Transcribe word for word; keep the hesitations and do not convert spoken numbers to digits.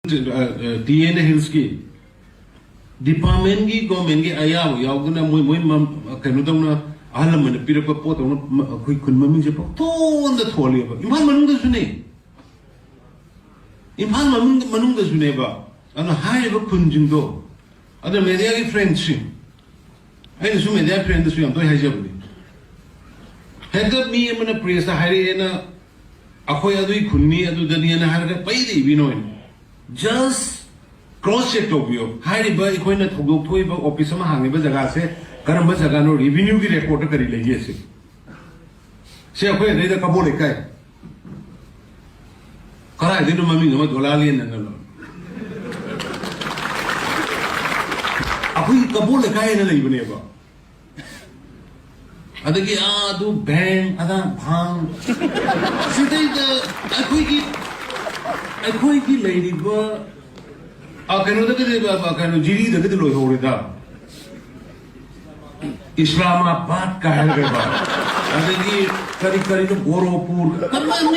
T and ꯍꯤꯜꯁꯀꯤ ꯗꯤꯄꯥꯔꯠꯃꯦꯟꯒꯤ, ꯒꯣꯔꯃꯦꯟꯒꯤ ꯑꯌꯥꯕ ꯌꯥꯎꯗꯅ ꯃꯣꯏ ꯃꯣꯏ ꯃꯝ-, ꯀꯩꯅꯣ ꯇꯧꯅ, ꯑꯍꯜ ꯂꯃꯟꯅ ꯄꯤꯔꯛꯄ ꯄꯣꯠ ꯇꯧꯅ ꯃ-, ꯑꯩꯈꯣꯏ ꯈꯨꯟ ꯃꯃꯤꯡꯁꯦ ꯄꯪꯊꯣꯟꯗ ꯊꯣꯜꯂꯦꯕ꯫ ꯏꯝꯐꯥꯜ ꯃꯅꯨꯡꯗꯁꯨꯅꯦ, ꯏꯝꯐꯥꯜ ꯃꯅꯨꯡ-, ꯃꯅꯨꯡꯗꯁꯨꯅꯦꯕ꯫ ꯑꯗꯨꯅ ꯍꯥꯏꯔꯤꯕ ꯈꯨꯟꯁꯤꯡꯗꯣ, ꯑꯗꯨꯅ ꯃꯦꯗꯤꯌꯥꯒꯤ ꯐ꯭ꯔꯦꯟꯁꯤꯡ, ꯑꯩꯅꯁꯨ ꯃꯦꯗꯤꯌꯥ ꯐ꯭ꯔꯦꯟꯗꯁꯨ ꯌꯥꯝ ꯇꯣꯏꯅ ꯍꯥꯏꯖꯕꯅꯤ, ꯍꯦꯛꯇ ꯃꯤ ꯑꯃꯅ ꯄ꯭ꯔꯦꯁꯇ ꯍꯥꯏꯔꯛꯑꯦꯅ, ꯑꯩꯈꯣꯏ ꯑꯗꯨꯒꯤ ꯈꯨꯟꯅꯤ ꯑꯗꯨꯗꯅꯤꯅ ꯍꯥꯏꯔꯒ ꯄꯩꯗ ꯏꯕꯤꯅꯣꯏꯅ꯫ ꯖꯁ ꯀ꯭ꯔꯣꯁ ꯆꯦꯛ ꯇꯧꯕꯤꯌꯣ꯫ ꯍꯥꯏꯔꯤꯕ ꯑꯩꯈꯣꯏꯅ ꯊꯧꯗꯣꯛ ꯊꯣꯛꯏꯕ ꯑꯣꯐꯤꯁ ꯑꯃ ꯍꯥꯡꯉꯤꯕ ꯖꯒꯥꯁꯦ ꯀꯔꯝꯕ ꯖꯒꯥꯅꯣ, ꯔꯦꯚꯤꯅ꯭ꯌꯨꯒꯤ ꯔꯦꯀꯣꯔꯗꯇ ꯀꯔꯤ ꯂꯩꯒꯦ ꯁꯤ꯫ ꯁꯤ ꯑꯩꯈꯣꯏ ꯑꯗꯩꯗ ꯀꯕꯣ ꯂꯩꯀꯥꯏ꯫ ꯀꯗꯥꯏꯗꯩꯅꯣ ꯃꯃꯤꯡ ꯑꯃ ꯗꯣꯂꯥꯂꯦꯟ ꯑꯅ ꯂꯧ-, ꯑꯩꯈꯣꯏꯒꯤ ꯀꯕꯣ ꯂꯩꯀꯥꯏ ꯍꯥꯏꯅ ꯂꯩꯕꯅꯦꯕ꯫ ꯑꯗꯒꯤ ꯑꯥ ꯑꯗꯨ ꯚꯦꯡ, ꯑꯗꯥ ꯚꯥꯡ꯫ ꯁꯤꯗꯩꯗ ꯑꯩꯈꯣꯏꯒꯤ, ꯑꯩꯈꯣꯏꯒꯤ ꯂꯩꯔꯤꯕ, ꯑꯥ, ꯀꯩꯅꯣꯗꯒꯗꯤ, ꯑꯥ, ꯀꯩꯅꯣ, ꯖꯤꯔꯤꯗꯒꯗꯤ ꯂꯣꯏꯍꯧꯔꯦꯗ꯫ ꯏꯁꯂꯥꯃꯥꯕꯥꯗ ꯀꯥꯏ ꯍꯥꯏꯔꯒ, ꯑꯗꯒꯤ ꯀꯔꯤ ꯀꯔꯤꯅꯣ, ꯒꯣꯔꯣꯄꯨꯔ꯫